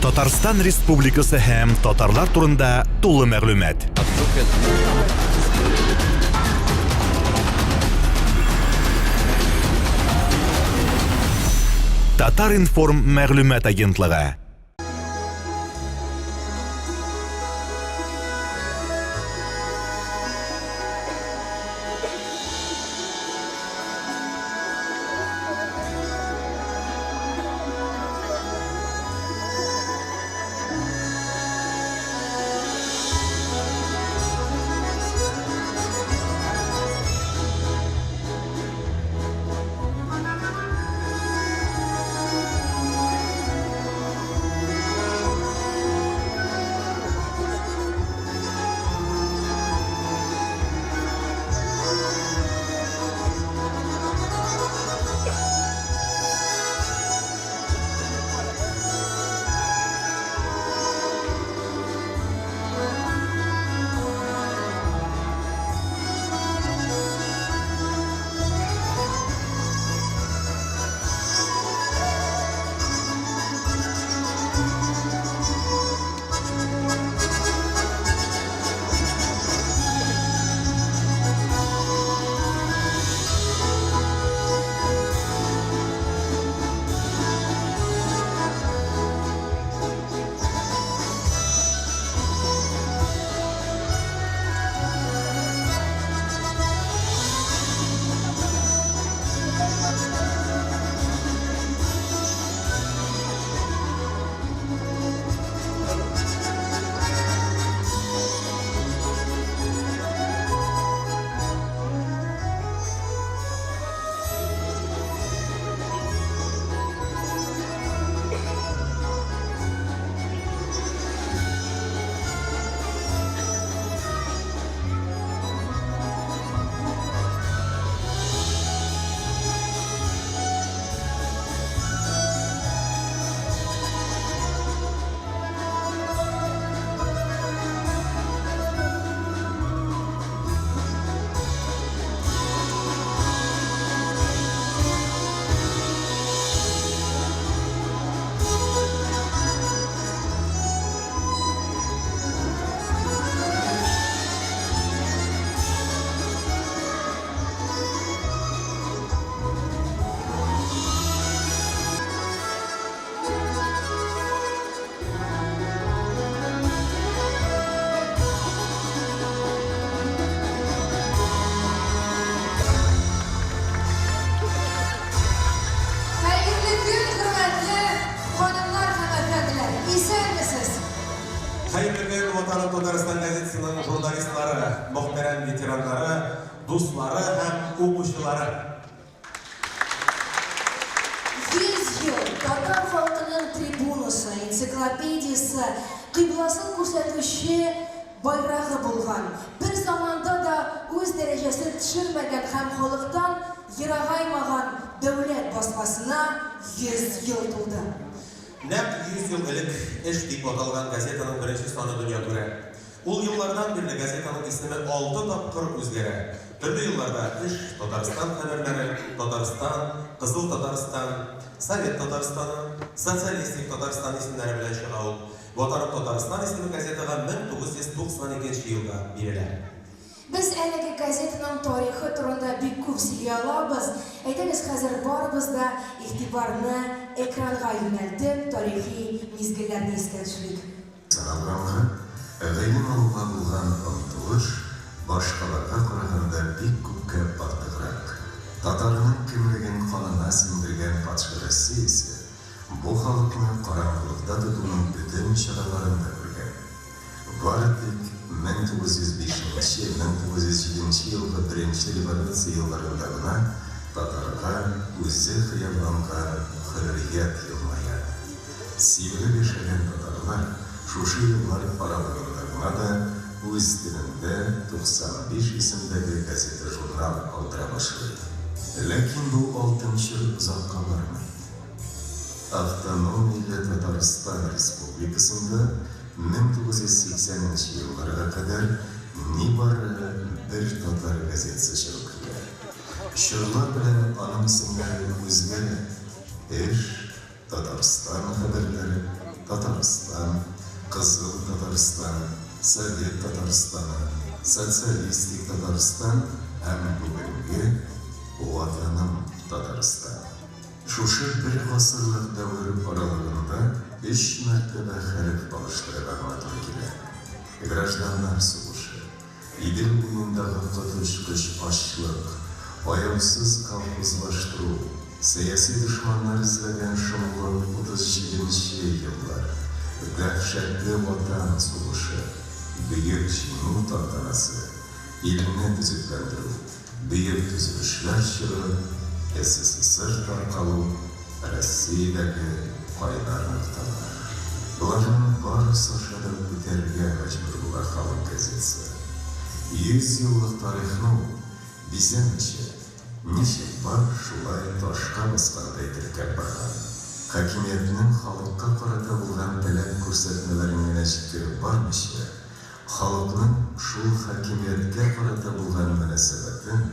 Татарстан Республикасы һәм татарлар турында тулы мәгълүмат. Татар-информ мәгълүмат агентлыгы. Хәерле көн, хөрмәтле ханымнар һәм әфәнделәр! Исәнмесез! Хәерле көн, Ватаным Татарстан газетасының журналистлары, мөхтәрәм ветераннары, дуслары һәм укучылары! 100 ел татар халкының трибунасы, энциклопедиясе, кыйбласын күрсәтүче байрагы булган, бер заманда да үз дәрәҗәсен төшермәгән һәм халыктан ерагаймаган дәүләт басмасына 100 ел тулды. Нәкъ 100 ел элек Эш дип аталган газетаның беренче саны дөнья күрә. Ул еллардан бирле газетаның исеме алты тапкыр үзгәрә. Төрле елларда Эш, Татарстан хәбәрләре, Татарстан, Кызыл Татарстан, Совет Татарстаны, Социалистик Татарстан исемнәре белән чыга ул. Ватаным Татарстан исеме газетага 1992 елда бирелә. Без әлеге газетаның тарихы турында бик күп сөйли алабыз. Әйдәгез, хәзер барыбыз да игътибарны экранга юнәлтеп, тарихи мизгелләрне искә төшерик. Саналганга, гыйлем алуга булган омтылыш башкаларга караганда бик күпкә артыграк. Татарның кемлеген канына сеңдергән патша Россиясе бу халыкны караңгылыкта тотуның бөтен чараларын да күргән. Бары тик 1905 1907 елгы беренче революция елларында гына татарга үзе хыялланган хөррият елмая. Сибелеп яшәгән татарлар шушы еллар аралыгында гына да үз телендә 95 исемдәге газета-журнал алдыра башлый. Ләкин бу алтын чор озакка бармый. Автономияле Татарстан Республикасында 1980 нче елларга кадәр нибары бер татар газетасы чыгып килә. Чорлар белән аның исемнәре үзгәрә, Эш, Татарстан хәбәрләре. Татарстан, Кызыл Татарстан, Совет Татарстаны, Социалистик Татарстан һәм бүгенге Ватаным Татарстан. Шушы бер гасырлык дәвер аралыгында өч мәртәбә хәреф алыштырырга гына туры килә. Гражданнар сугышы, Идел буендагы коточкыч ачлык, аяусыз колхозлаштыру, сәяси дошманнар эзләгән шомлы 37 нче еллар, дәһшәтле Ватан сугышы, Бөек Җиңү тантанасы, илне төзекләндерү, бөек төзелешләр чоры, СССР таркалу, Россиядәге кайнар нокталар. Боларның барысы аша да үтәргә мәҗбүр була халык газетасы. 100 еллык тарихны ул, бизәмичә, ничек бар, шулай ташка баскандай теркәп барган. Хакимиятнең халыкка карата булган таләп-күрсәтмәләрен генә җиткереп бармыйча, халыкның шул хакимияткә карата булган мөнәсәбәтен,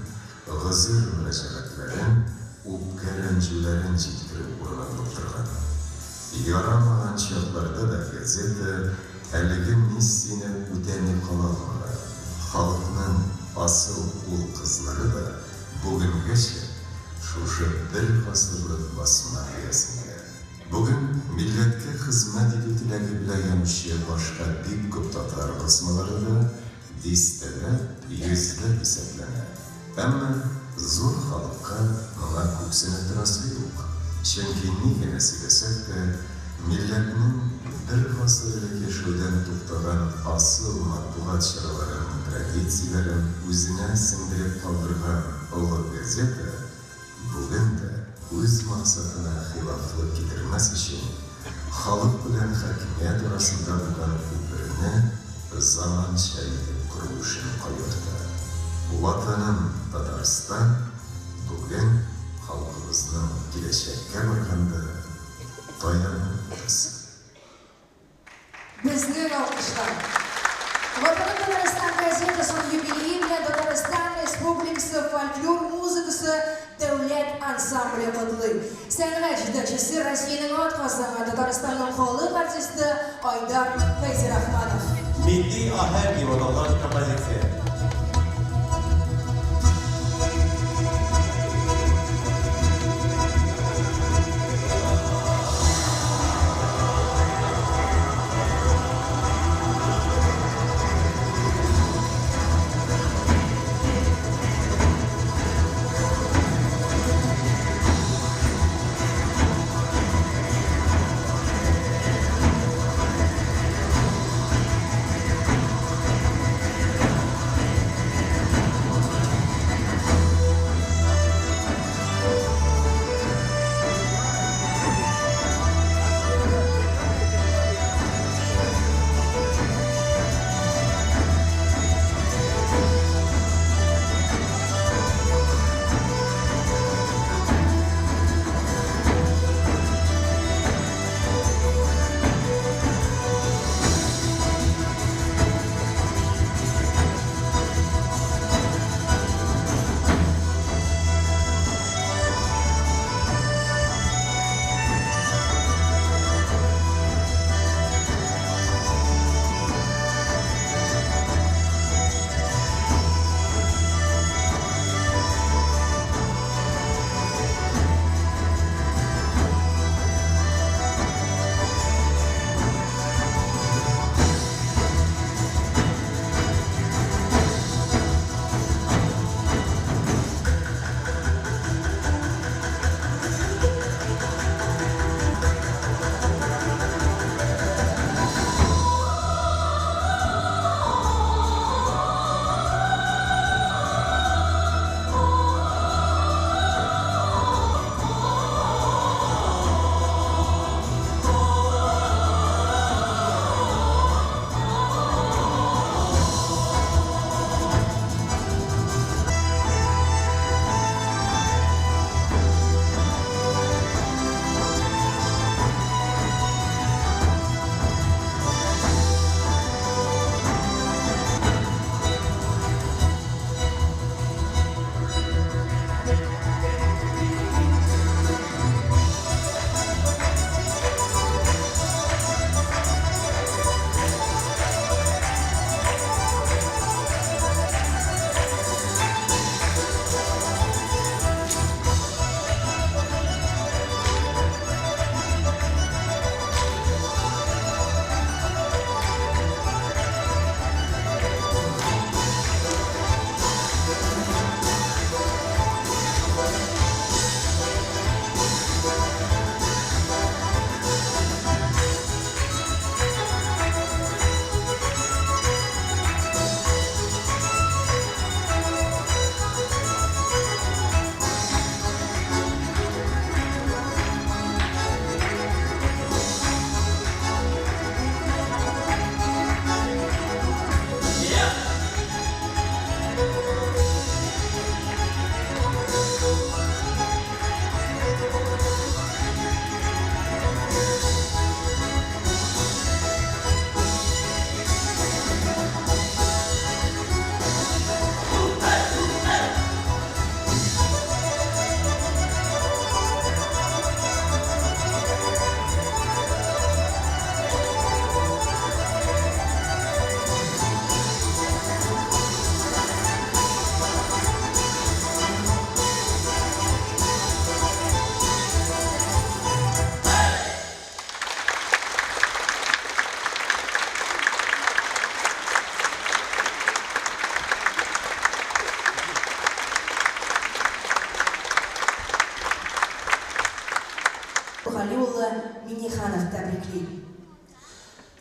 гозер-мөрәҗәгатьләрен, үпкә-рәнҗүләрен җиткерү урыны булып торган. Ярамаган чакларда да газета әлеге миссияне үтәми кала алмаган. Халыкның асыл ул-кызлары да бүгенгәчә шушы бер гасырлык басма тирәсендә. Бүген милләткә хезмәт итү теләге белән янучы башка бик күп татар басмалары да дистәләп, йөзләп исәпләнә. Әмма зур халыкка моңа күпсенеп торасы юк, чөнки ни генә сөйләсәк тә, милләтнең бер гасыр элек яшәүдән туктаган асыл матбугат чараларының традицияләрен үзенә сеңдереп калдырган олы газета Бүген дә, үз максатына хилафлык китермәс өчен, халык белән хакимият арасында булган күперне заманча итеп кору эшен кайгырта. Ватаным Татарстан бүген халкыбызның киләчәккә барганда таяну ноктасы. Безнең алкышлар. Ватаным Татарстан газетасының юбилее белән Татарстан Республикасы фольклор музыкасы дәүләт ансамбле котлый. Сәнгать җитәкчесе Россиянең атказанган Татарстанның халык артисты Айдар Фәйзерахманов. Милли аһәң дип аталган композиция.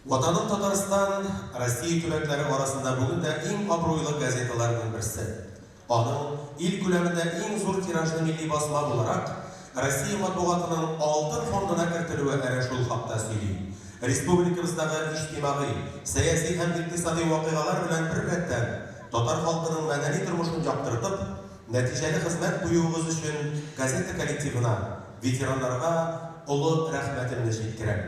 Ватаным Татарстан, Россия төбәкләре арасында бүген дә иң абруйлы газеталарның берсе. Аның, ил күләмендә иң зур тиражлы милли басма буларак, Россия матбугатының алтын фондына кертелүе әнә шул хакта сөйли. Республикабыздагы иҗтимагый, сәяси һәм икътисадый вакыйгалар белән беррәттән, татар халкының мәдәни тормышын яктыртып, нәтиҗәле хезмәт куюыгыз өчен газета коллективына, ветераннарга олы рәхмәтемне җиткерәм.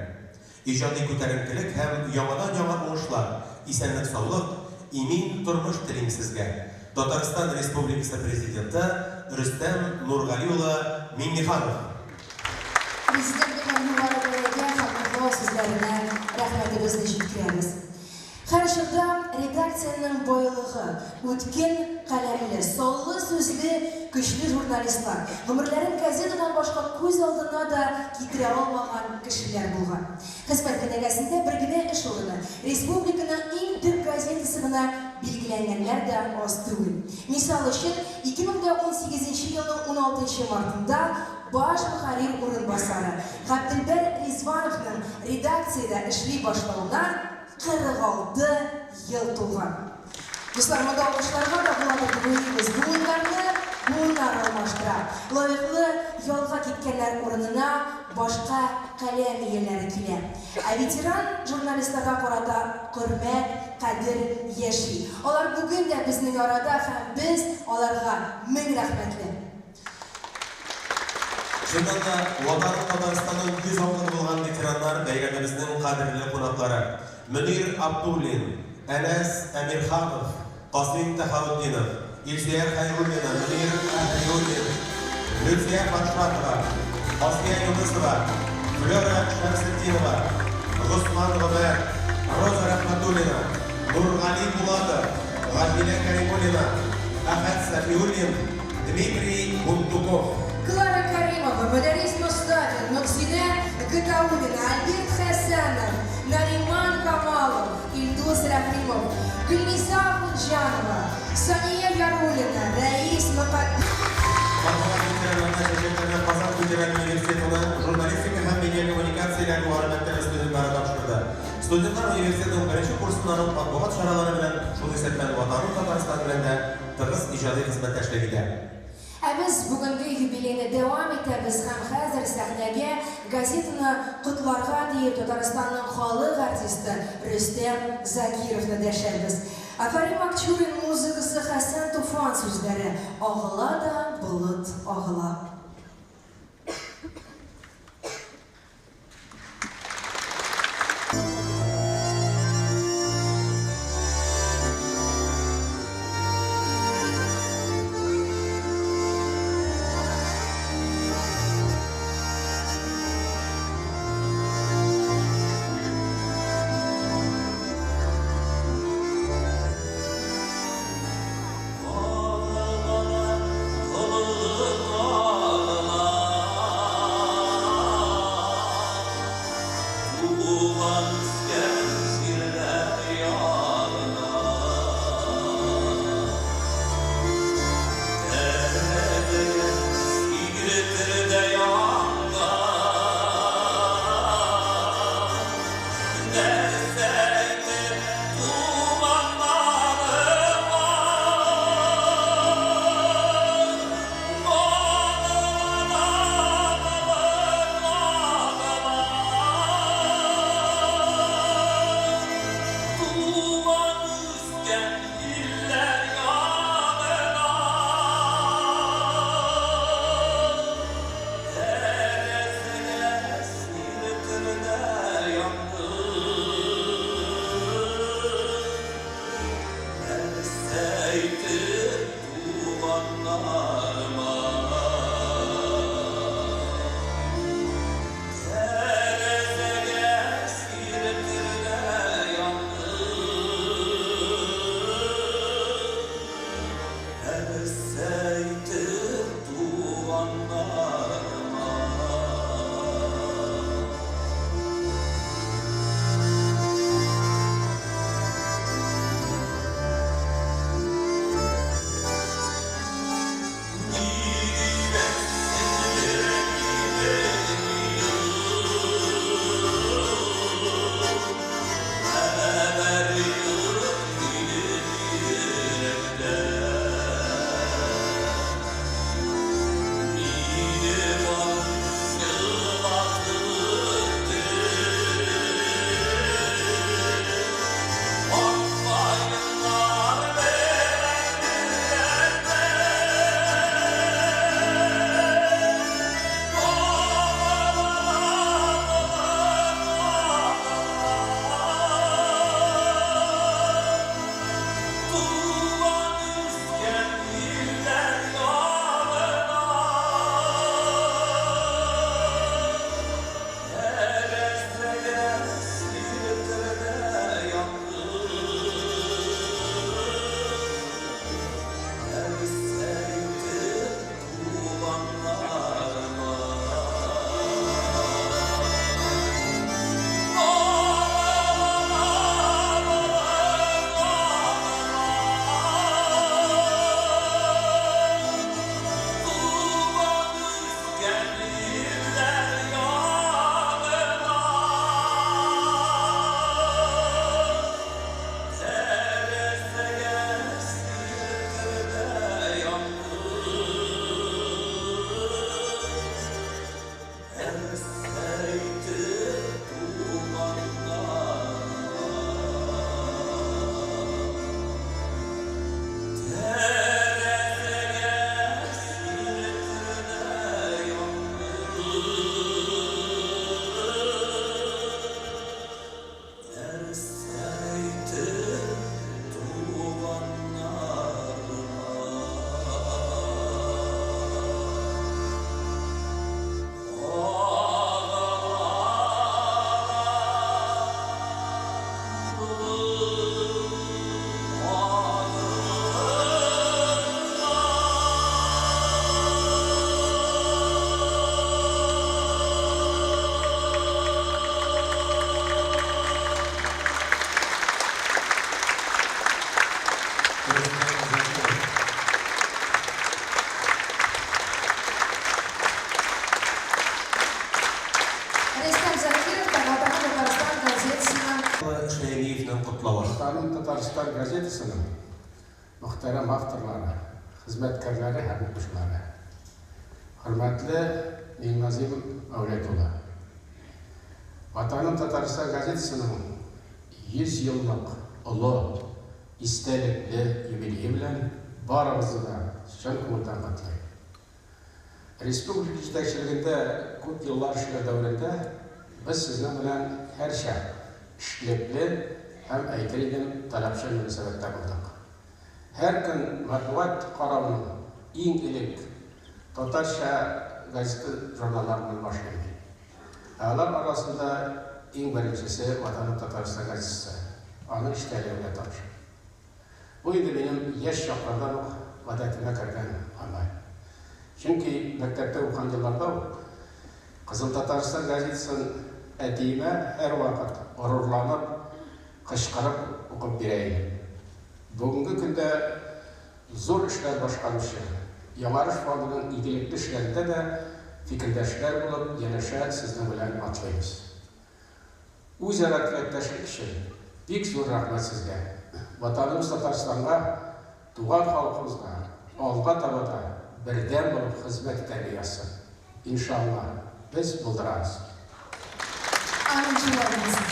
Иҗади күтәренкелек һәм яңадан-яңа уңышлар, исәнлек-саулык, имин тормыш телим сезгә. Татарстан Республикасы Президенты Рөстәм Нургали улы Миңнеханов. Президентның югары бәягә һәм котлау сүзләренә рәхмәтебезне җиткерәбез. Һәр чорда редакциянең байлыгы, үткен каләмле, саллы сүзле көчле журналистлар, гомерләрен газетадан башка күз алдына да китерә алмаган кешеләр булган. Хезмәт кенәгәсендә бер генә эш урыны, республиканың иң төп газетасы гына билгеләнгәннәр дә аз түгел. Мисал өчен, 2018 нче елның уналтынчы мартында баш мөхәррир урынбасары Габделбәр Ризвановның редакциядә эшли башлавына 46 ел тулган. Дуслар, монда алкышларга да буладыр дип уйлыйбыз. Буыннарны буыннар алмаштыра. Лаеклы ялга киткәннәр урынына башка каләм ияләре килә. Ә ветеран журналистларга карата хөрмәт, кадер яши. Алар бүген дә безнең арада һәм без аларга мең рәхмәтле. Чыннан да, Ватаным Татарстанның йөз аклыгы булган ветераннар бәйрәмебезнең кадерле кунаклары. Мөнир Абдуллин, Әнәс Әмирханов, Касыйм Тәһаутдинов, Илсөяр Хәйруллина, Мөнир Әһлиуллин, Люция Фаршатова, Асия Юнысова, Флера Шәмсетдинова, Госман Гомәр, Роза Рәхмәтуллина, Нургали Булатов, Гаҗилә Кәримуллина, Әхәт Сафиуллин, Дмитрий Бундуков. Клара Каримова, Мөдәррис Мостафин, Мөхсинә Гатауллина, Альберт Хәсәнов, Нариман Камалов, Илдус Рәхимов, Гөлниса Ахунҗанова, Сания Яруллина, Рәис Мөкатдимов. Матбугат ветераннарына чәчәкләрне Казан федераль университетының журналистика һәм медиакоммуникацияләр югары мәктәбе студентлары тапшырды. Студентлар университетның беренче курсыннан ук матбугат чаралары белән, шул исәптән Ватаным Татарстан белән дә тыгыз иҗади хезмәттәшлек итә. Ә без бүгенге юбилейны дәвам итәбез һәм хәзер сәхнәгә газетаны котларга диеп Татарстанның халык артисты Рөстәм Закировны дәшәбез. Афәрин Акчурин музыкасы Хәсән Туфан сүзләре Агыла да болыт агыла. котлавы. Ватаным Татарстан газетасының мөхтәрәм авторлары, хезмәткәрләре һәм укучылары! Хөрмәтле Миңназыйм Мәүләт улы! Ватаным Татарстан газетасының 100 еллык олы, истәлекле юбилее белән барыгызны да чын күңелдән котлыйм. Республика җитәкчелегендә күп еллар эшләү дәверендә без сезнең белән һәрчак эшлекле һәм, әйтер идем, таләпчән мөнәсәбәттә булдык. Һәр көн матбугат карауны иң элек татарча газета-журналларыннан башлыйм мин. Ә алар арасында иң беренчесе, Ватаным Татарстан газетасы, аның эчтәлеге белән танышам. Бу инде минем яшь чаклардан ук гадәтемә кергән гамәл. Чөнки мәктәптә укыган елларда ук Кызыл Татарстан газетасын әтиемә һәрвакыт горурланып, кычкырып укып бирә идем. Бүгенге көндә зур эшләр башкаручы Яңарыш фондының игелекле эшләрендә дә фикердәшләр булып янәшә сезнең белән атлыйбыз. Үзара теләктәшлек өчен бик зур рәхмәт сезгә. Ватаныбыз Татарстанга, туган халкыбызга алга таба да бердәм булып хезмәт итәргә язсын. Иншалла, без булдырабыз. Амин, шулай булсын.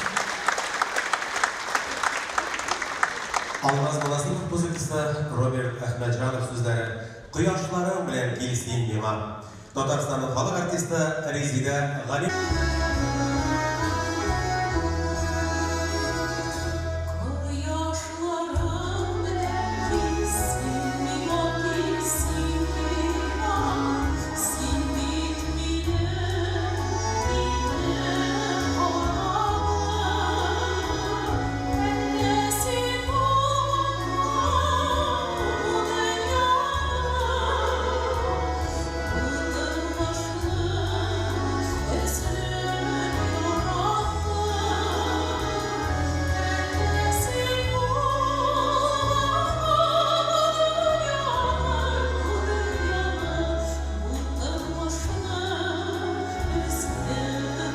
Алмаз Монасыйпов музыкасы, Роберт Әхмәтҗанов сүзләре, Кояшларың белән кил син миңа. Татарстанның халык артисты Резидә Гали. Кояшларың белән кил син миңа, кил син миңа, Син бит минем ике канатым, Әллә син булганга бу дөньяны, Бу тормышны өзелеп яраттым. Әллә син булганга бу дөньяны, бу дөньяны, бу тормышны өзелеп яраттым.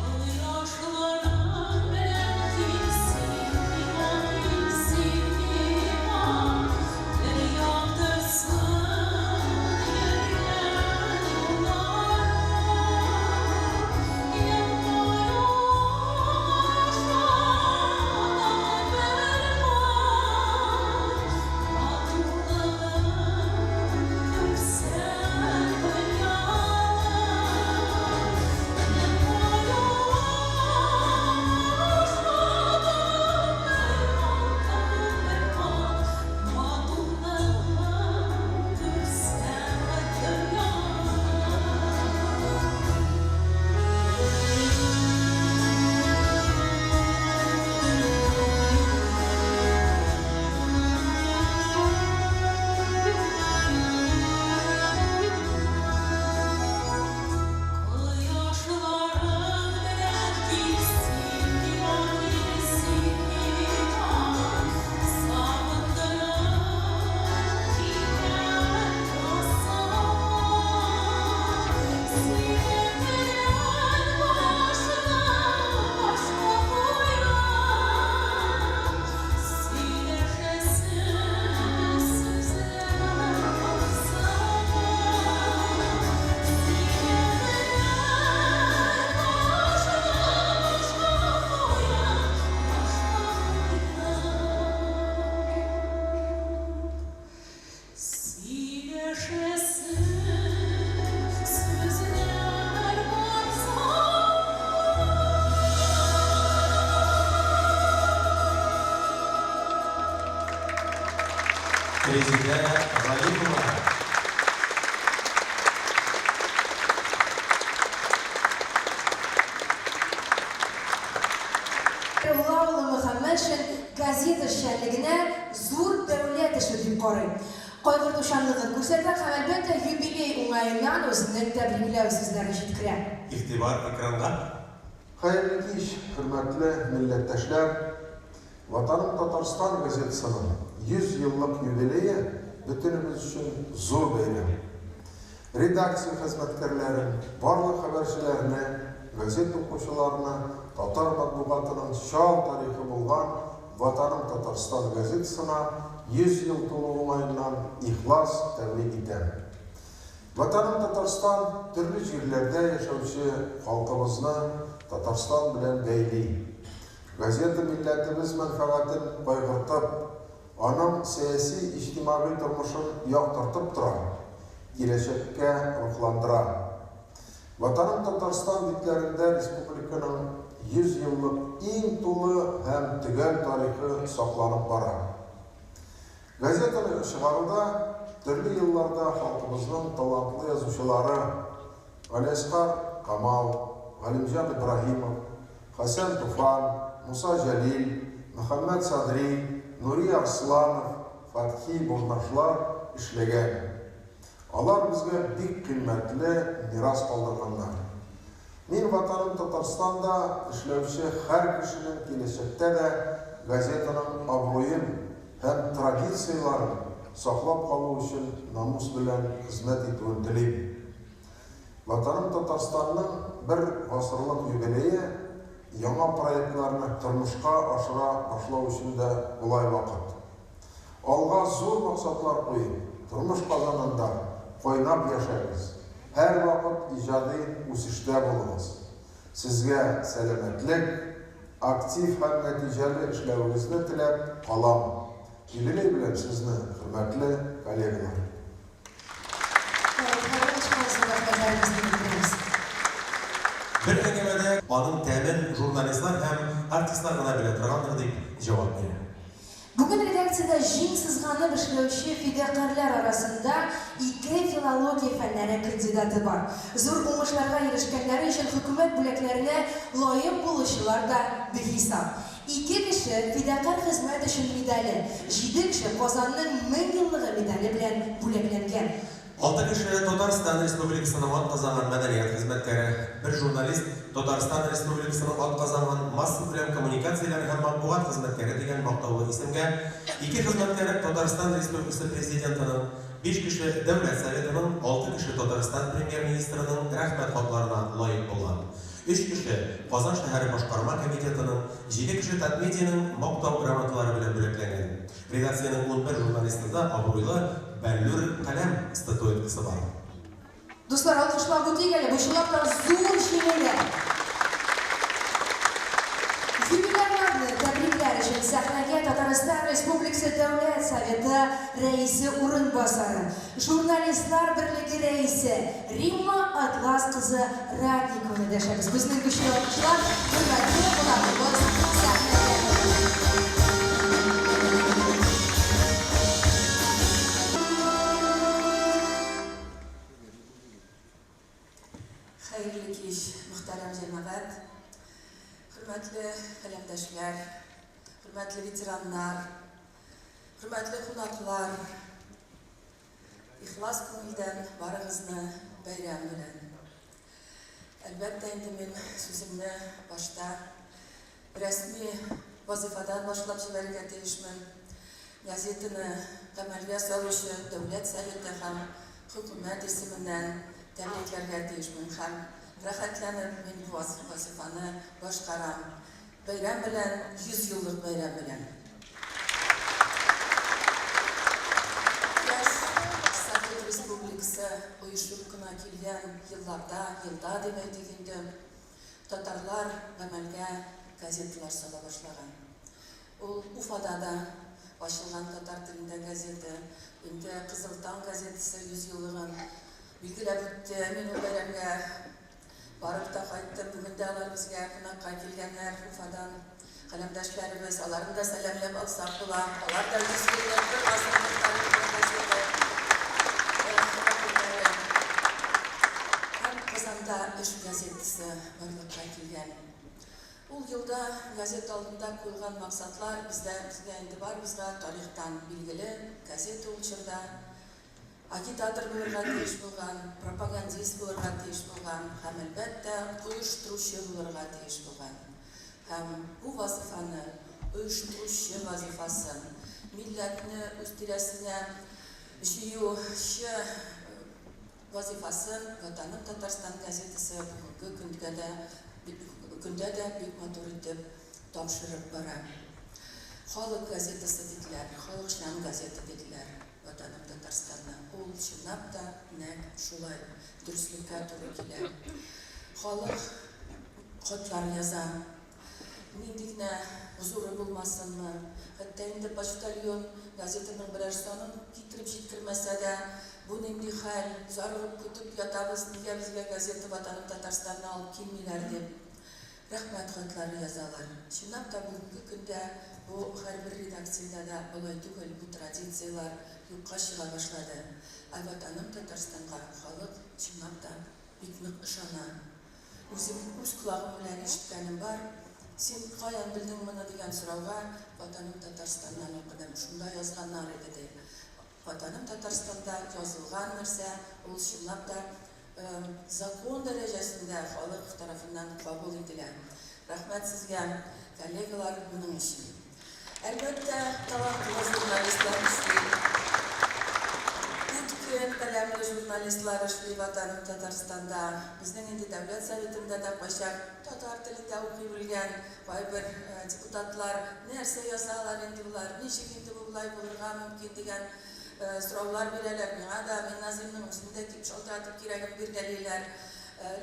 Кояшларың белән кил син миңа, кил син миңа, Бер яктырсын йөргән юлларым. Елмаюың аша тагын бер кат Матурлыгын күрсәт дөньяның. Елмаюың аша тагын бер кат, тагын бер кат Матурлыгын күрсәт дөньяның. Кояшларың белән кил син миңа, кил син миңа, Сагындырып килгән язсам. Синең белән башны башка куям, Сөйләшәсе сүзләр барсам. Синең белән башны башка куям, башка куям. Сөйләшәсе сүзләр барса. Резидә Галимова. Хәйрулла улы Мөхәммәтшин газета эшчәнлегенә зур дәүләт эше дип карый. Кайгыртучанлыгын күрсәтә һәм, әлбәттә, юбилей уңаеннан үзенең тәбрикләү сүзләрен җиткерә. Игътибар экранга. Хәерле кич, хөрмәтле милләттәшләр! Ватаным Татарстан газетасының 100 еллык юбилее бөтенебез өчен зур бәйрәм. Редакция хезмәткәрләрен, барлык хәбәрчеләрне, газета укучыларны татар матбугатының чал тарихы булган Ватаным Татарстан газетасына 100 ел тулу уңаеннан ихлас тәбрик итәм. Ватаным Татарстан төрле җирләрдә яшәүче халкыбызны Татарстан белән бәйли. Газета милләтебез мәнфәгатен кайгыртып, аның сәяси-иҗтимагый тормышын яктыртып тора, киләчәккә рухландыра. Ватаным Татарстан битләрендә республиканың 100 еллык иң тулы һәм төгәл тарихы сакланып бара. Газетаны чыгаруда төрле елларда халкыбызның талантлы язучылары Галиәсгар Камал, Галимҗан Ибраһимов, Хәсән Туфан, Муса Җәлил, Мөхәммәт Садри, Нури Арсланов, Фәтхи Бурнашлар эшләгән. Алар безгә бик кыйммәтле мирас калдырганнар. Мин Ватаным Татарстан да эшләүче һәр кешенең киләчәктә дә газетаның абруен һәм традицияләрен саклап калу өчен намус белән хезмәт итүен телим. Ватаным Татарстанның бер гасырлык юбилее яңа проектларны тормышка ашыра башлау өчен дә кулай вакыт. Алга зур максатлар куеп, тормыш казанында кайнап яшәгез, һәрвакыт иҗади үсештә булыгыз. Сезгә сәламәтлек, актив һәм нәтиҗәле эшләвегезне теләп калам. Юбилей белән сезне, хөрмәтле коллегалар! Бер әңгәмәдә аның тәмен журналистлар һәм артистлар гына белә торгандыр дип җавап бирә. Бүген редакциядә җиң сызганып эшләүче фидакарьләр арасында ике филология фәннәре кандидаты бар. Зур уңышларга ирешкәннәре өчен хөкүмәт бүләкләренә лаек булучылар да бихисап. Ике кеше Фидакарь хезмәт өчен медале, җиде кеше Казанның 1000 еллыгы медале белән бүләкләнгән. Алты кеше Татарстан Республикасының атказанган мәдәният хезмәткәре, бер журналист Татарстан Республикасының атказанган массакүләм коммуникацияләр һәм матбугат хезмәткәре дигән мактаулы исемгә, ике хезмәткәр Татарстан Республикасы Президентының, биш кеше Дәүләт Советының, алты кеше Татарстан Премьер-министрының Рәхмәт хатларына лаек булган. Өч кеше, Казан шәһәре башкарма комитетының, җиде кеше Татмедианың Мактау грамоталары белән бүләкләнгән. Редакциянең 11 журналистында абруйлы Бәллүр каләм статуэткасы бар. Дуслар, алкышлап үтик әле, бу чынлап та зур җиңүләр! Юбилярнарны тәбрикләр өчен сәхнәгә Татарстан Республикасы Дәүләт Советы Рәисе урынбасары, Журналистлар берлеге рәисе Римма Атлас кызы Ратникованы дәшәбез. Безнең көчле алкышлар хөрмәтле кунагыбыз сәхнәгә. Хәерле кич, мөхтәрәм җәмәгать, хөрмәтле каләмдәшләр, хөрмәтле ветераннар, хөрмәтле кунаклар! Ихлас күңелдән барыгызны бәйрәм белән! Әлбәттә инде мин сүземне башта рәсми вазыйфадан башлап җибәрергә тиешмен. Газетаны гамәлгә салучы Дәүләт Советы һәм Хөкүмәт исеменнән тәбрикләргә тиешмен һәм рәхәтләнеп мин бу вазыйфаны башкарам. Бәйрәм белән, 100 еллык бәйрәм белән! Яшь Совет Республикасы оешып кына килгән елларда, елда дип әйтик инде, татарлар гамәлгә газеталар сала башлаган. Ул Уфада да ачылган татар телендә газета, инде Кызыл таң газетасы 100 еллыгын билгеләп үтте. Мин ул бәйрәмгә Барып та кайттым. Бүген дә алар безгә кунакка килгәннәр Уфадан. Каләмдәшләребез, аларны да сәламләп алсак була. Алар да 100 еллык, бер гасырлык тарихлы газета вәкилләре. Һәм Казанда Эш газетасы барлыкка килгән. Ул елда газета алдында куелган максатлар бездә, безгә инде барыбызга тарихтан билгеле. Газета ул чорда Агитатор булырга тиеш булган, пропагандист булырга тиеш булган һәм, әлбәттә, оештыручы булырга тиеш булган. Һәм бу вазыйфаны, оештыручы вазыйфасын, милләтне үз тирәсенә җыючы вазыйфасын Ватаным Татарстан газетасы бүгенге көнгә дә, көндә дә бик матур итеп тапшырып бара. Халык газетасы диделәр, халыкчан газета диделәр Ватаным Татарстанны. Ул чынлап та нәкъ шулай, дөреслеккә туры килә. Халык хатлар яза, Нинди генә зуры булмасынмы, хәтта инде почтальон газетаның берәр санын китереп җиткермәсә дә, бу нинди хәл, зарыгып көтеп ятабыз, нигә безгә газета Ватаным Татарстанны алып килмиләр дип, рәхмәт хатлары язалар. Чынлап та, бүгенге көндә бу һәрбер редакциядә дә болай түгел, бу традицияләр юкка чыга башлады. Ә Ватаным Татарстанга халык, чынлап та, бик нык ышана. Үзем үз колагым белән ишеткәнем бар. Син каян белдең моны дигән сорауга, Ватаным Татарстаннан укыдым, шунда язганнар иде, ди. Ватаным Татарстанда язылган нәрсә, ул чынлап та закон дәрәҗәсендә халык тарафыннан кабул ителә. Рәхмәт сезгә, коллегалар, моның өчен. Әлбәттә, талантлы журналистлар эшли. Үткен каләмле журналистлар эшли Ватаным Татарстанда. Безнең инде Дәүләт Советында да кайчак татар телендә укый белгән кайбер депутатлар, нәрсә язалар инде болар, ничек инде бу болай булырга мөмкин дигән сораулар бирәләр. Миңа да, Минназыймның үзенә дә килеп шалтыратып кирәген биргәлиләр.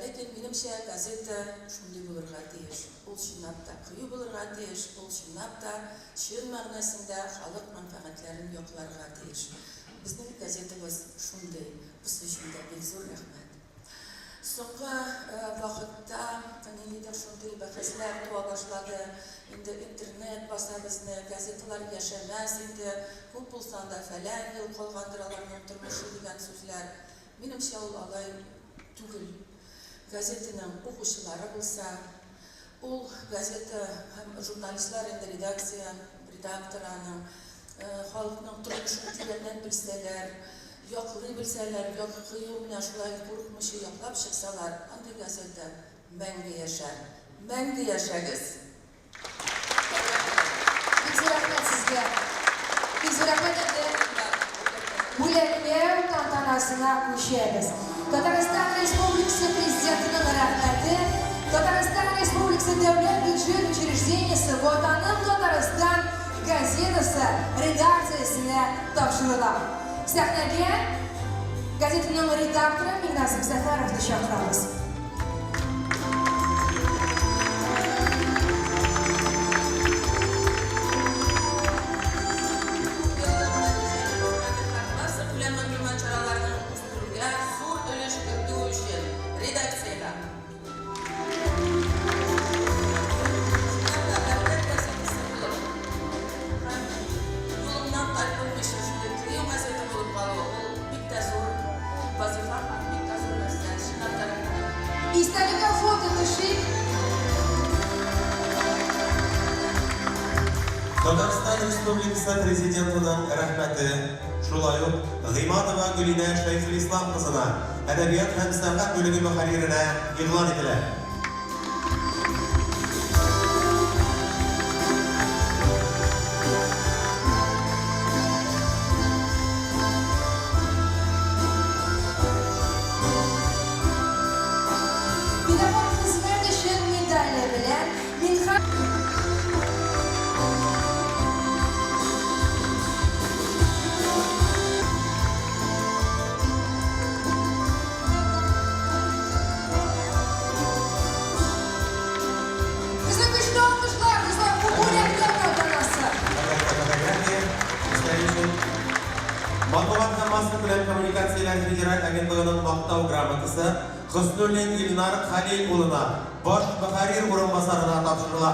Ләкин, минемчә, газета шундый булырга тиеш. Ул чынлап та кыю булырга тиеш, ул чынлап та чын мәгънәсендә халык мәнфәгатьләрен якларга тиеш. Безнең газетабыз шундый, бусы өчен дә бик зур рәхмәт. Соңгы вакытта ниндидер шундый бәхәсләр туа башлады, инде интернет баса безне, газеталар яшәмәс инде, күп булса анда фәлән ел калгандыр аларның тормышы дигән сүзләр. Минемчә, ул алай түгел. Газетаның укучылары булса, ул газета һәм журналистлар инде редакция, редактор аның, халыкның тормышын тирәннән белсәләр, яклый белсәләр, кыю менә шулай курыкмыйча яклап чыксалар, андый газета мәңге яшәр. Мәңге яшәгез! Бик зур рәхмәт сезгә. Бик зур рәхмәт инде. Бүләкләү тантанасына күчәбез. Татарстан Республикасы Президентының рәхмәте Татарстан Республикасы Дәүләт бюджет учреждениесе Ватаным Татарстан газетасы редакциясенә тапшырыла. Сәхнәгә газетаның редакторы Миңназым Сәфәровны чакырабыз. Массакүләм мәгълүмат чараларының үстерүгә зур өлеш кертү өчен редакциягә. Чынлап та, дәүләт газетасы булып һәм юлыннан тайпылмыйча шундый кыю газета булып калуы, ул бик тә зур вазыйфа һәм бик тә зур нәрсә. Чынлап та рәхмәт. Истәлеккә фото төшик. Татарстан Республикасы Президентының Рәхмәте, шулай ук Гыймадова Гөлинә Шәйхелислам кызына, әдәбият һәм сәнгать бүлеге мөхәрриренә игълан ителә. Педагог хезмәт өчен медале белән Минһаҗ. Безнең көчле алкышлар, дуслар, бу бүләкләү тантанасы. Әлбәттә, фотография эшләре өчен Матбугат һәм массакүләм коммуникацияләр федераль агентлыгының Мактау грамотасы Хөснуллин Илнар Хәлил улына, баш мөхәррир урынбасарына тапшырыла.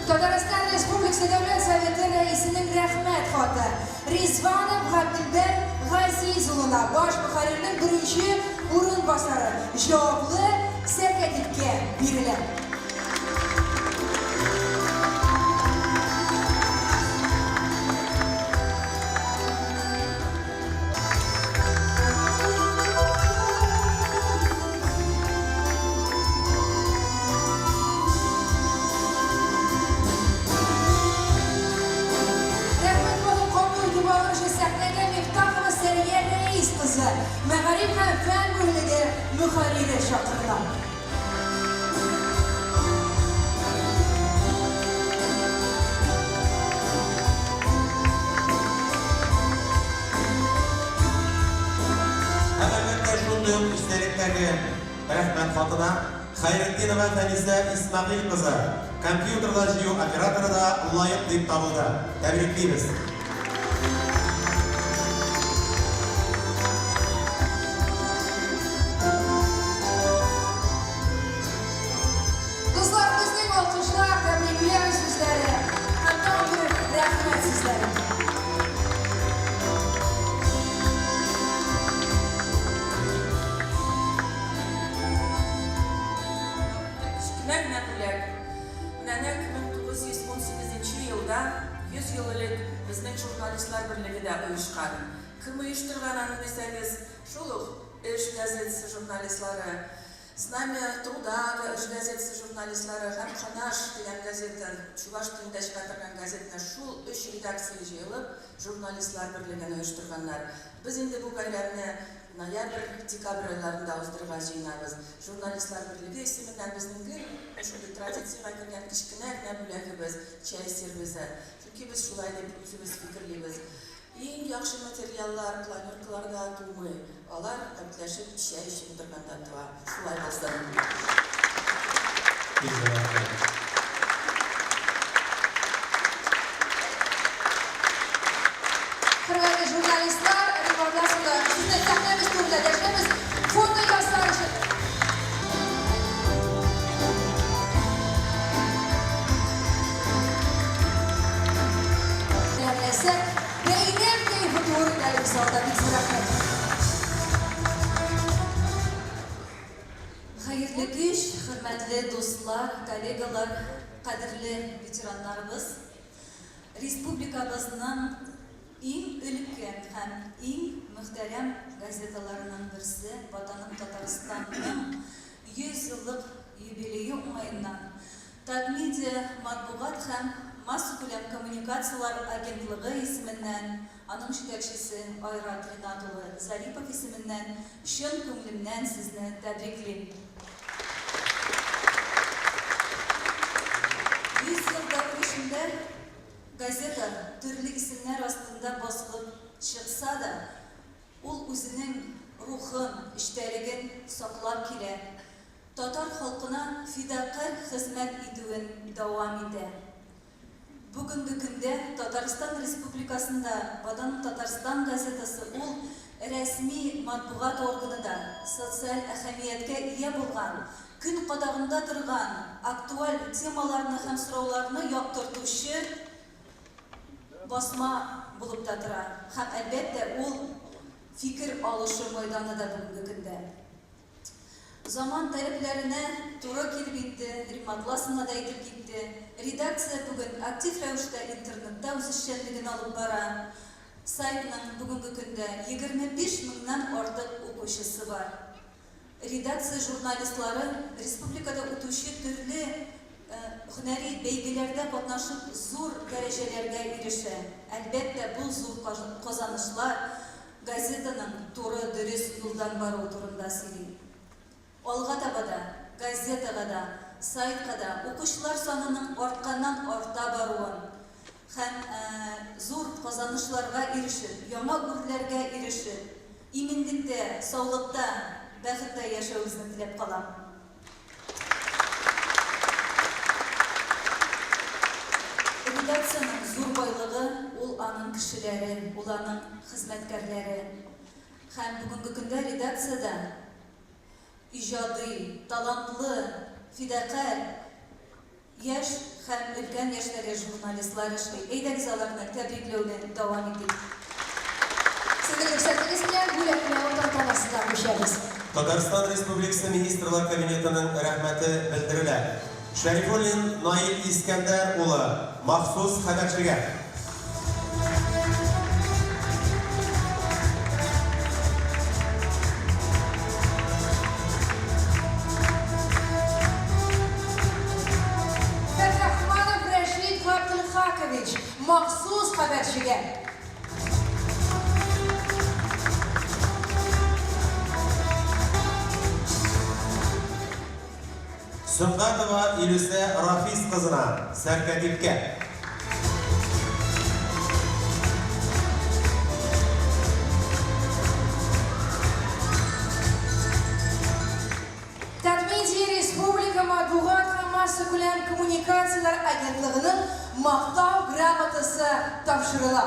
Татарстан Республикасы Дәүләт Советы Рәисенең Рәхмәт хаты Ризванов Габделбәр Газиз улына, баш мөхәррирнең беренче урынбасары, җаваплы сәркатипкә бирелә. мөхәррире чакырыла. Һәм, әлбәттә, шундый ук истәлектәге рәхмәт хатына Хәйретдинова Фәнисә Исмәгыйль кызы, компьютерда җыю операторы да лаек дип табылды. Тәбриклибез! Дуслар, безнең алкышлар, тәбрикләү сүзләре һәм тагын бер рәхмәт сүзләре. Кечкенә генә бүләк. Менә нәкъ 1918 нче елда, 100 ел элек, безнең Журналистлар берлеге дә оешкан. Кем оештырган аны дисәгез, шул ук Эш газетасы журналистлары, Знамя труда газетасы журналистлары һәм Канаш дигән газета, чуваш телендә чыга торган газетаны шул өч редакция җыелып, Журналистлар берлеген оештырганнар. Без инде бу бәйрәмне ноябрь, декабрь айларында уздырырга җыенабыз. Журналистлар берлеге исеменнән безнең гел шундый традициягә кергән кечкенә генә бүләгебез, чәй сервизы. Чөнки без шулай дип үзебез фикерлибез. Иң яхшы материаллар планеркаларда тумый, алар гәпләшеп чәй эчеп утырганда туа. Шулай булсын. Бик зур рәхмәт. Хөрмәтле журналистлар, Римма Власовна, сезне сәхнәбез турында дәшәбез. Фото ясар өчен. Тәмләсәк, бәйрәм кәефе туыр иде әлеге залда. Бик зур рәхмәт. Хәерле кич, хөрмәтле дуслар, коллегалар, кадерле ветераннарыбыз! Республикабызның иң өлкән һәм иң мөхтәрәм газеталарының берсе Ватаным Татарстан ның 100 еллык юбилее уңаеннан Татмедиа матбугат һәм массакүләм коммуникацияләр агентлыгы исеменнән, аның җитәкчесе Айрат Ринат улы Зарипов исеменнән чын күңлемнән сезне тәбриклим. 100 ел дәвер эчендә газета төрле исемнәр астында басылып чыкса да, ул үзенең рухын, эчтәлеген саклап килә, татар халкына фидакарь хезмәт итүен дәвам итә. Бүгенге көндә Татарстан Республикасында Ватаным Татарстан газетасы ул рәсми матбугат органы да, социаль әһәмияткә ия булган, көн кадагында торган актуаль темаларны һәм сорауларны яктыртучы басма булып та тора һәм, әлбәттә, ул фикер алышу майданы да бүгенге көндә. Заман таләпләренә туры килеп инде, Римма Атласовна да әйтеп китте, редакция бүген актив рәвештә интернетта үз эшчәнлеген алып бара. Сайтның бүгенге көндә 25 меңнән артык укучысы бар. Редакция журналистлары республикада үтүче төрле һөнәри бәйгеләрдә катнашып зур дәрәҗәләргә ирешә. Әлбәттә, бу зур казанышлар газетаның туры, дөрес юлдан баруы турында сөйли. Алга таба да газетага да, сайтка да укучылар санының артканнан-арта баруын һәм зур казанышларга ирешеп, яңа үрләргә ирешеп, иминлектә, саулыкта, бәхеттә яшәвегезне теләп калам. Редакциянең зур байлыгы, ул аның кешеләре, ул аның хезмәткәрләре. Һәм бүгенге көндә редакциядә иҗади, талантлы, фидакарь яшь һәм өлкән яшьтәге журналистлар эшли. Әйдәгез аларны тәбрикләүне дәвам итик. Сезнең рөхсәтегез белән бүләкләү тантанасына күчәбез. Татарстан Республикасы Министрлар Кабинетының рәхмәте белдерелә Шәрифуллин Наил Искәндәр улы, махсус хәбәрчегә. Фәтрахманов Рәшит Габделхакович, махсус хәбәрчегә. Сөнгатова Илүсә Рафис кызына, сәркатипкә. Татмедиа республика матбугат һәм массакүләм коммуникацияләр агентлыгының Мактау грамотасы тапшырыла.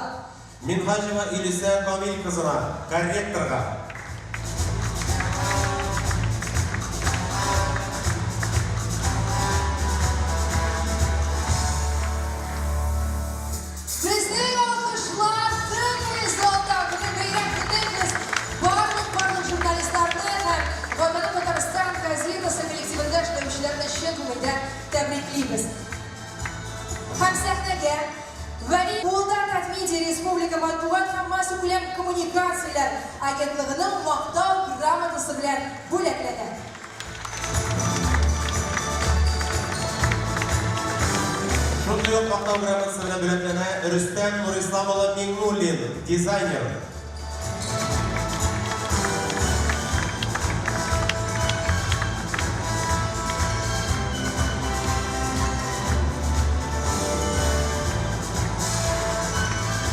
Минһаҗева Илүсә Камил кызына, корректорга. Безнең алкышлар тынмый залда. Бүген бәйрәм көне, без барлык барлык журналистларны һәм Ватаным Татарстан газетасы коллективында эшләүчеләрне чын күңелдән тәбриклибез. Һәм сәхнәгә Вәли Ул да Татмедиа республика матбугат һәм массакүләм коммуникацияләр агентлыгының Мактау грамотасы белән бүләкләнә. Шундый ук Мактау грамотасы белән бүләкләнә Рөстәм Нурислам улы Миңнуллин, дизайнер.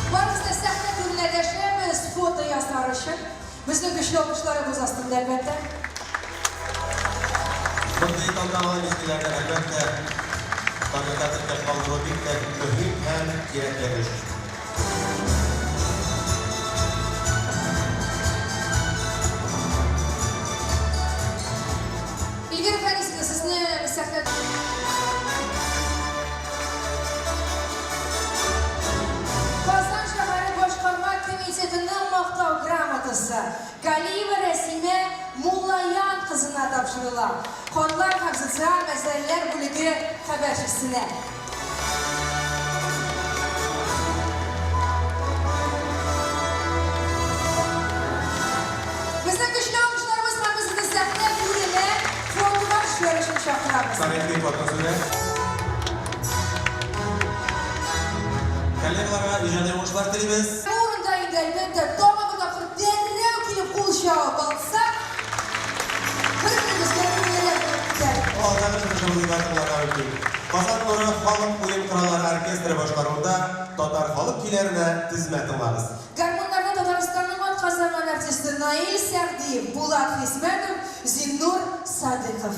Барыбыз да сәхнә түренә дәшәбез, фото ясар өчен. Безнең көчле алкышларыбыз астында, әлбәттә. Мондый тантаналы мизгелләрне, әлбәттә, тарихта теркәп калдыру бик тә мөһим һәм кирәкле эш. Эльвира Фәнисовна, сезне сәхнә Казан шәһәре башкарма комитетының Мактау грамотасы Галиева Рәсимә Муллаян кызына тапшырыла. Хатлар һәм социаль мәсьәләләр бүлеге хәбәрчесенә. Безнең көчле алкышларыбыз һәм без сезне сәхнә түренә фотога төшәр өчен чакырабыз. Тарихи фотосурәт. Коллегаларга иҗади уңышлар телибез. Бу урында инде, әлбәттә, тагын бер тапкыр дәррәү килеп кул чабып алсак, бер-беребезгә күңеллерәк булып китәр. Алдагы чыгышыбызны тыңларга мөмкин. Казан нуры халык уен кораллары оркестры башкаруында татар халык көйләренә тезмә тыңлагыз. Гармуннарда Татарстанның атказанган артисты Наил Сәгъдиев, Булат Хисмәтов, Зиннур Садыйков.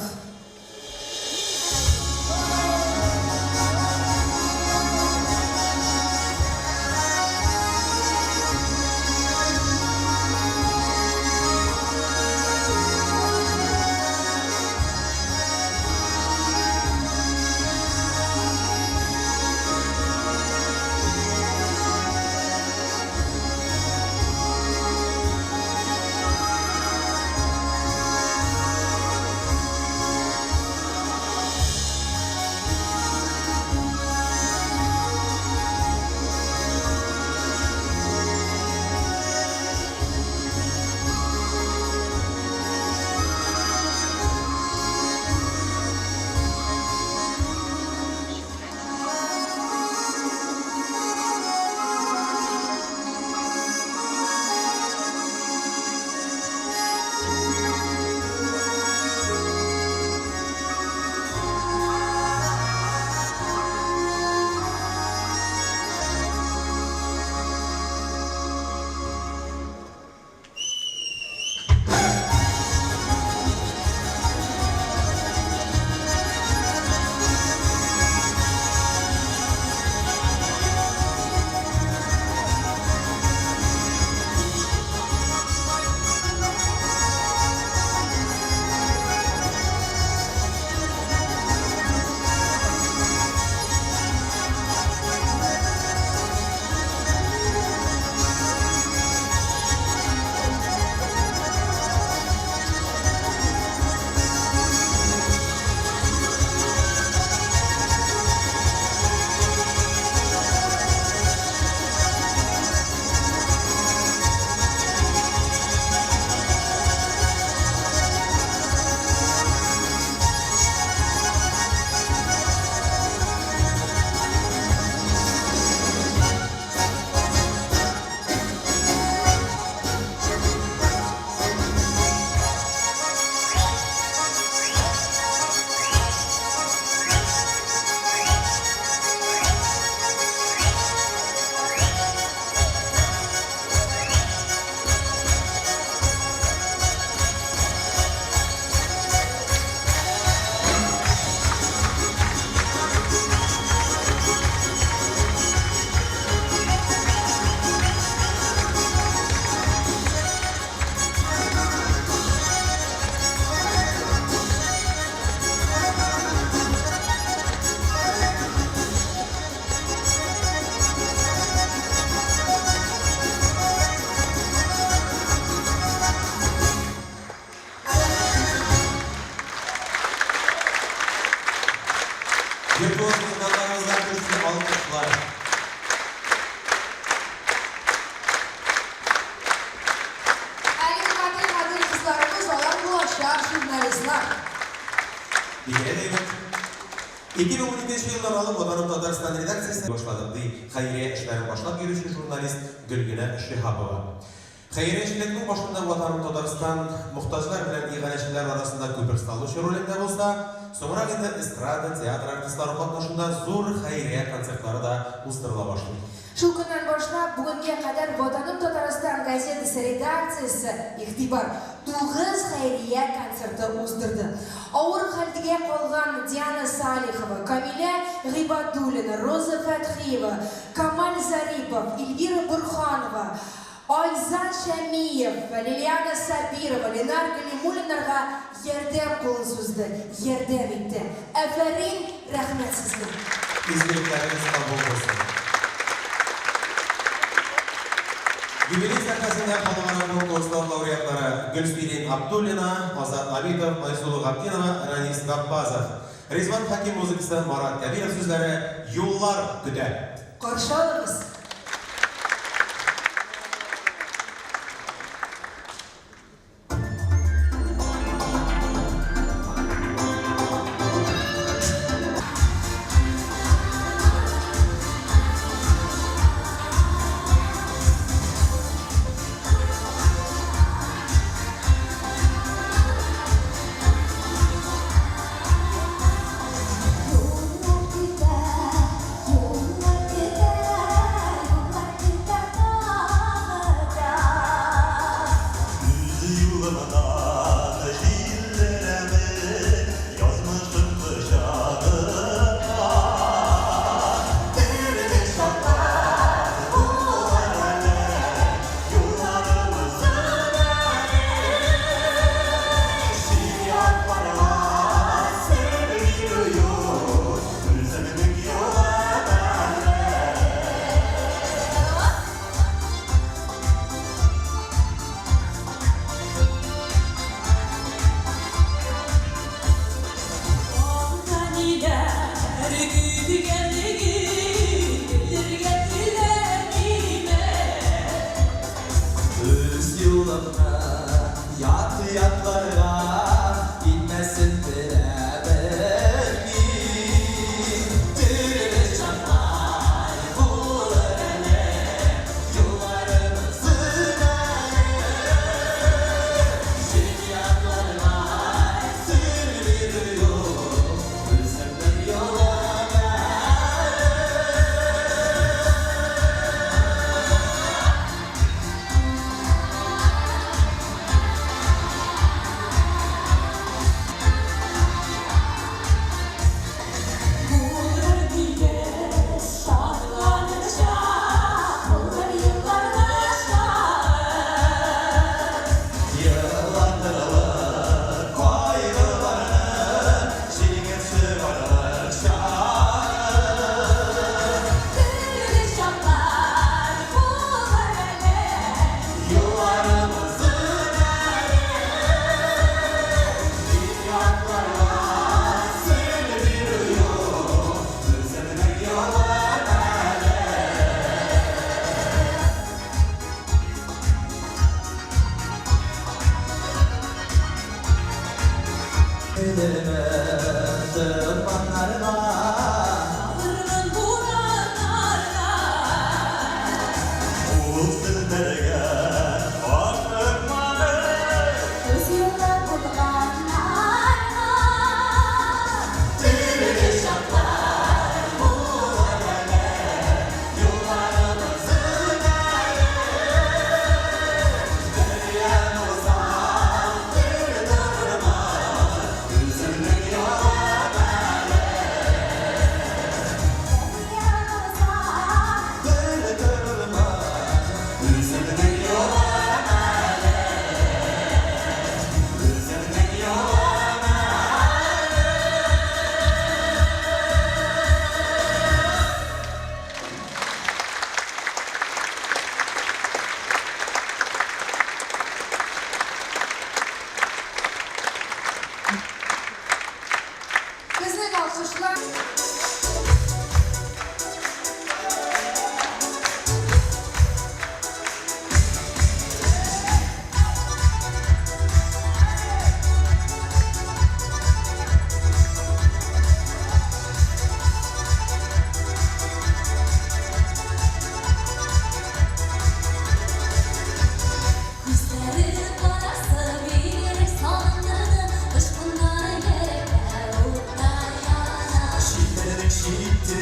Виртуоз музыкантларыбызга көчле алкышлар. Әлеге гадел гадел кызларыбыз, алар булачак журналистлар. Бигрәк әйбәт. 2012 елдан алып Ватаным Татарстан редакциясендә башладык, ди хәйрия эшләрен башлап йөрүче журналист Гөлгенә Шиһапова. Хәйриячелекнең башында Ватаным Татарстан мохтаҗлар белән иганәчеләр арасында күпер салучы ролендә булса, соңрак инде эстрада, театр артистлары катнашында зур хәйрия концертлары да уздырыла башлый. Шул көннән башлап, бүгенгә кадәр Ватаным Татарстан газетасы редакциясе, игътибар, тугыз хәйрия концерты уздырды. Авыр хәлдгә калган Диана Салихова, Камилә Гыйбадуллина, Роза Фәтхиева, Камаль Зарипов, Эльвира Борһанова, Айзат Шәмиев, Лилиана Сабирова, Ленар Галимуллиннарга ярдәм кулын сузды, ярдәм итте. Афәрин, рәхмәт сезгә! Изгелекләрегез кабул булсын. Юбилей сәхнәсендә халыкара конкурслар лауреатлары Гөлсирин Абдуллина, Азат Абитов, Айсылу Габдинова, Ранис Габбазов. Ризван Хәким музыкасы, Марат Кәбиров сүзләре, Юллар көтә. Каршы алыгыз! Юллар көтә, юллар көтә.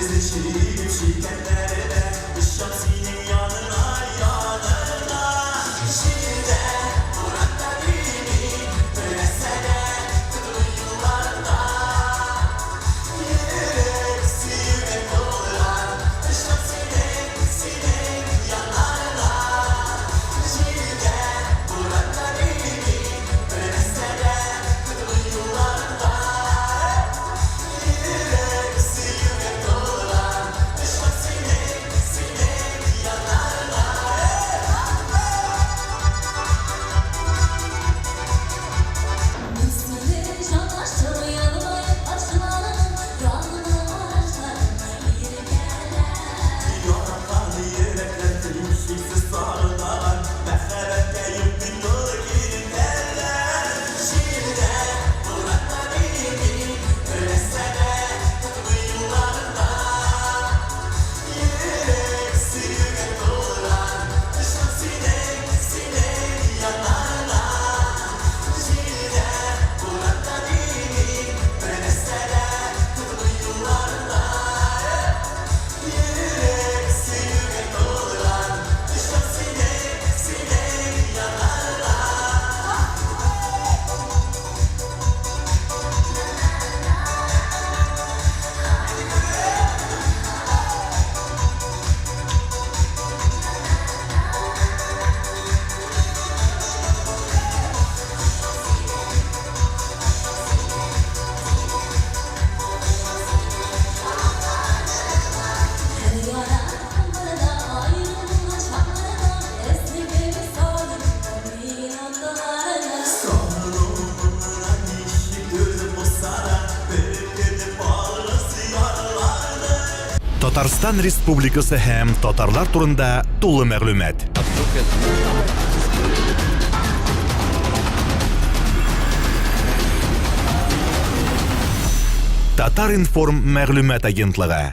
Берүзе чигеп чиккәннәренә Очам синең яныңа, яныңа. Җилдә, буранда дими, Бер нәрсә дә тотмый юлларында. Йөрәк сөюгә тулган, Очам синең, синең яннарыңа. Җилдә, буранда дими, Бер нәрсә дә тотмый юлларында. Йөрәк сөюгә тулган, Очам синең, синең яннарыңа. Мин сине җанашым, яныма каршыларың, яныма карашларың иркәләр. Яраткан йөрәкләр чиксез сагыналар, Мәхәббәткә юк бит ул киртәләр. Җилдә, буранда дими, Бер нәрсә дә тотмый юлларында. Йөрәк сөюгә тулган, Очам синең, синең яннарыңа. Җилдә, буранда дими, Бер нәрсә дә тотмый юлларында. Йөрәк сөюгә тулган, Очам синең, синең яннарыңа. Яратканнарда аерылган чакларда Эзли кебек салып минутларны. Сагыну моңына ничек түзеп булса да, Беркетеп алыгыз ярларны. Татарстан Республикасы һәм татарлар турында тулы мәгълүмат. Татар-информ мәгълүмат агентлыгы.